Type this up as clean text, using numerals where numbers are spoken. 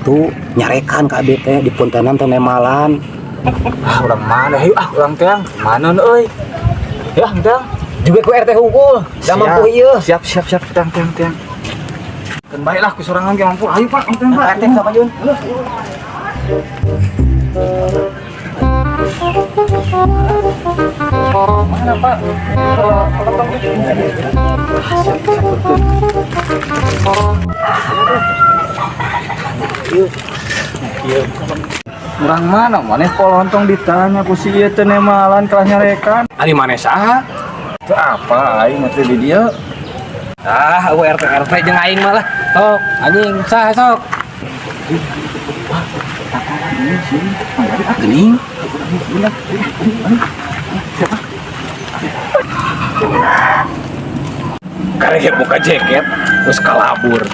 Kitu nyarekan ka abi teh dipuntenan teh nemalan. Ah, urang mana? Hayu ah, urang teang. Mana euy? Ya, teang. Juga ku RT hungkul, da mampu ieu. Siap, siap, siap, teang, teang, teang. Dan baiklah ku sorangan ge mampu. Ayo, Pak, teang, Pak. RT sama Jun. Mana, Pak? Urang mana? Maneh kolontong ditanya ku si ieu teh nemalan kalah nyarekan. Ari maneh saha? Teu apa aing mah teh di dieu. Ah, eueuh RT RT jeung aing malah. Sok, anjing saha sok. Geuning. Karek buka jaket, terus kalabur.